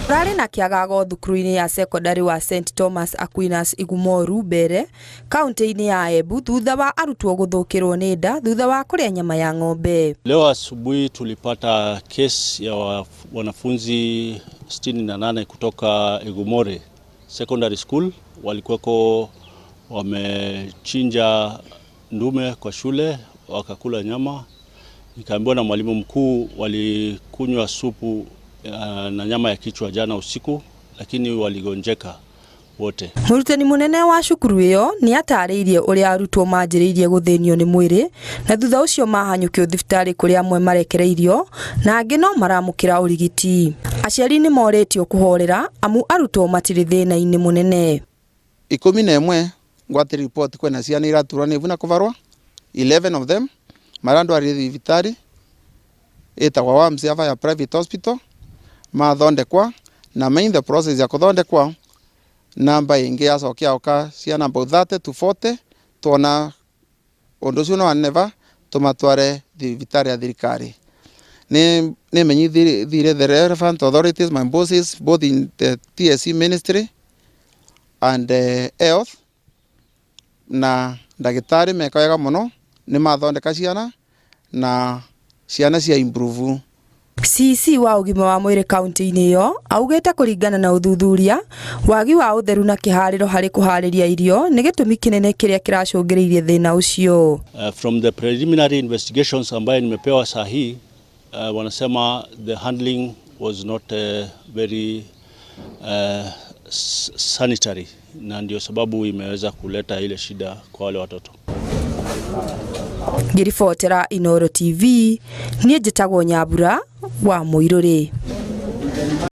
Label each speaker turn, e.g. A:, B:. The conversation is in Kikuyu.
A: Kũrarĩ na kĩagago thukuru-inĩ ya cekondarĩ wa St Thomas Aquinas Igumoru Mbere kaunti-inĩ ya Embu thutha wa arutwo gũthũkĩrwo nĩ nda thutha wa kũrĩa nyama ya ng'ombe.
B: Leo asubuhi tulipata kesi ya wanafunzi 68 kutoka Igumore Secondary School, walikuwako wamechinja ndume kwa shule wakakula nyama. Nikaambiwa na mwalimu mkuu walikunywa supu na nyama ya kichwa jana usiku, lakini waligonjeka wote.
A: Mũrutani mũnene wa cukuru ĩyo nĩ atarĩirie ũrĩa arutwo manjĩrĩirie gũthĩnio nĩ mwĩrĩ na thutha ũcio mahanyũkio thibitarĩ kũrĩa amwe marekereirio na angĩ no maramũkĩra ũrigiti. Aciari nĩ morĩtio kũhorera amu arutwo matirĩ thĩna-inĩ mũnene.
C: 11 ngwatĩ report kwena ciana iraturwa nĩ ibu na kuvarwa. 11 of them marandwarire thibitari ĩtagwa WAMS ava ya private hospital, mathondekwa na main the process ya kuthondekwa namba ingi yacokia oka ciana about 30 to 40. Twona undu ucio no waneva tumatware thibitari ya thirikari. Ni nimenyithire the relevant authorities, my bosses both in the TSC ministry and health, na ndagĩtarĩ meka wega mũno, nĩ mathondeka ciana na ciana cia improve.
A: CC wa ũgima wa mwĩrĩ kaunti-inĩ ĩyo augĩte kũringana na ũthuthuria, wagi wa ũtheru na kĩharĩro harĩ kũharĩria irio nĩ gĩtũmi kĩnene kĩrĩa kĩracũngĩrĩirie thĩna ũcio.
B: From the preliminary investigations ambayo nimepewa saa hii, wanasema the handling was not very sanitary na ndio sababu imeweza kuleta ile shida kwa wale watoto.
A: Ngĩribotera Inooro TV, niĩ njĩtagwo Nyambura wa Mũirũrĩ.